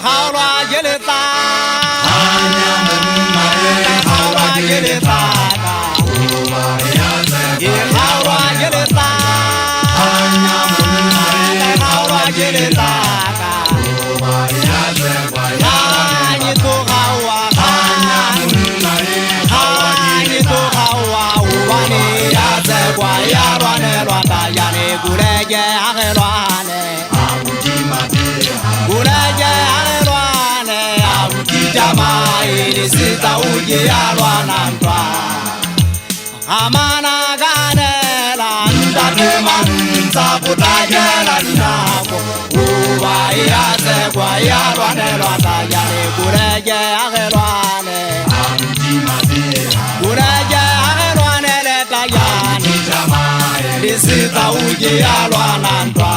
kgaolwa ke letlaka, kgaolwa ke letlaka, ke kgaolwa ke letlaka, kgaolwa ke letlaka. Kganye tloga wa kganye, tloga wa hobane ya tsekwa ya lwanelwa tayane kuleke agelwane, kuleke agelwane abutitamae leseta o ke ya lwana ntwa gamana kanela ntate mantsa potlakela dinako goba ya tsekwa ya lwanelwa tayane kuleke agelwane, kuleke agelwane le tayane leseta o ke ya lwana ntwa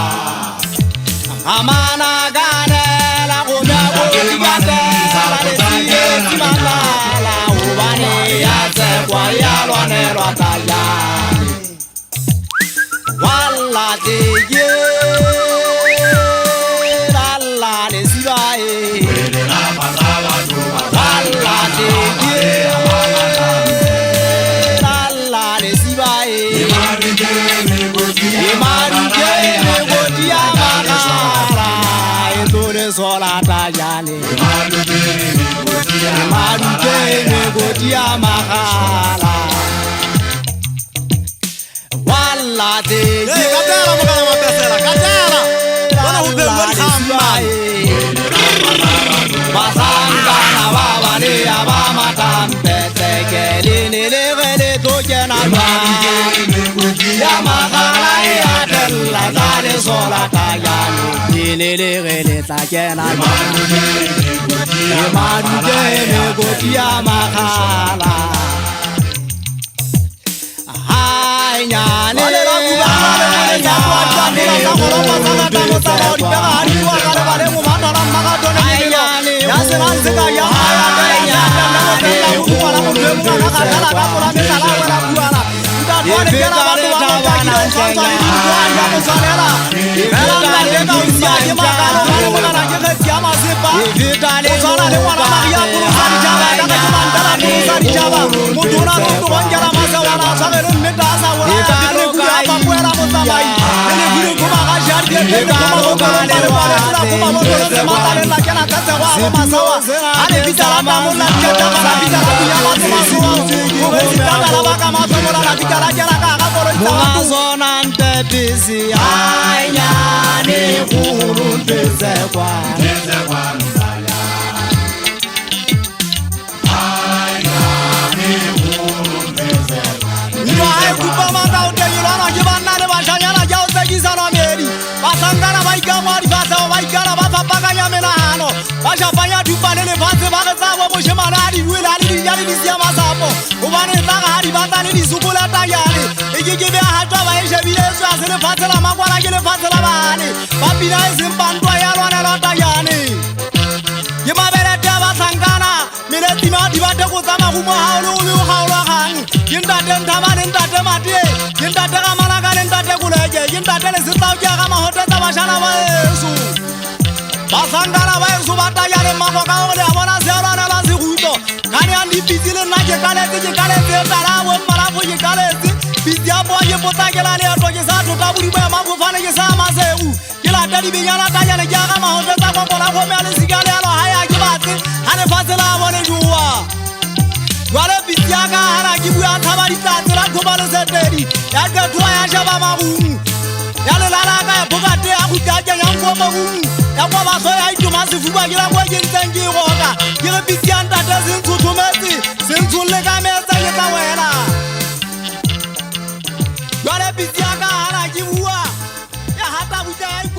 gamana kanela gomme botikatela lesiesi matlala gobane ya tsekwa ya lwanelwa tayane walla teye lalla lesibae walla teye lalla lesibae emaduke megodi ya magala e tlo sola tayane emaduke megodi ya magala walla teye. Hey, katela mogala Mapesela, katela. Bona ho beuwa dikgang mane. Bahlankana ba balea ba matampetseke le ne le ge le tlo kena jwang ya magala e atella tsa lesola tayane le ne le ge le tla kena jwang emaduke megodi ya magala hanyane. Jwale la buba jwale mo le tsa tloha dikantola tsa goropa tsa ngata motsamao dipega ha di bua ka lebaleng o matala mmakatone melelo ya senang se ka ya ya tela ya tela mo tela go bua la motho e mongwe a ka kgathala ka tlola mehlala a wela buana ntate wa lekela batho ba mo takile o tshwantshwa le dintwa di a mo tshwanela fela ntate ka o sia ke makalo ba le monana ke kgetsi ya masepa o tshwana le ngwana Maria polosa ditjhaba ka ke mantala polosa ditjhaba motho o na le o tlonkela masewana a tshwarele nnete a sa bolaya pele kudu a papoela motsamai le lekule koma ga ja dikepele koma bokolong ba lepale sela koma bokolong se mataleng la kena tsetsego a bo masawa a le bitsa la tamolla diketaba la bitsa la bunyala tsomasoa moresitata la baka mahlomola la bitsa la kena ka ga koloi tsa Monga batho. Sona ntepisi hanyane kgolo ntsekwa. Ntwa ha e kupa matla o teng e lwanwa ke banna le bashanyana ke a o tsekisanwa meedi bahlankana ba ikangwa difahleho ba ikana ba fapakanya menahano ba shapanya thupa le lefatshe ba re tsabo moshemane a di buele a le dija le disia masapo gobane e tla re ha di batlane di sokola tayane e ke ke be a hatwa ba e shebile e tswa se lefatshe la makwala ke lefatshe la bane ba pina e seng pantwa ya lwanelwa tayane ke mabelete a bahlankana meletsima dibateko tsa marumo hao le o le o kgaolwagang ke ntate Nthaba le ntate Matie ke ntate Ramalaka le ntate Koleke ke ntate Lesetlao ke aga mahotetsa bashana ba eso bahlankana ba eso ba tayane mmago ka gore le a bona se a lwanelwa segutlo kane yang dipitse le nna ke kaletse ke kaletse e tala bommalafo ke kaletse pitse ya poa ke potlakela leeto ke sa thota bodimo ya mafofane ke sa maseu ke lata dibenyana tanyane ke aga mahotetsa kokola kgome ya lesika lealo ha ya ke batle ha lefatshe la bone joa jwale pitse ya ka hana ke bua thaba ditlatse la thoba lesetedi ya qethoa ya sheba marung ya lelala ka ya phokate ya kgutla ya kenyang ko morung ya kwa bahlo ya itoma sefuba ke nako e ke ntseng ke e roka ke re pitse ya ntate se ntshothometse se ntsholle ka metse ke tla wela jwale pitse ya ka hana ke bua ya hata butla ya.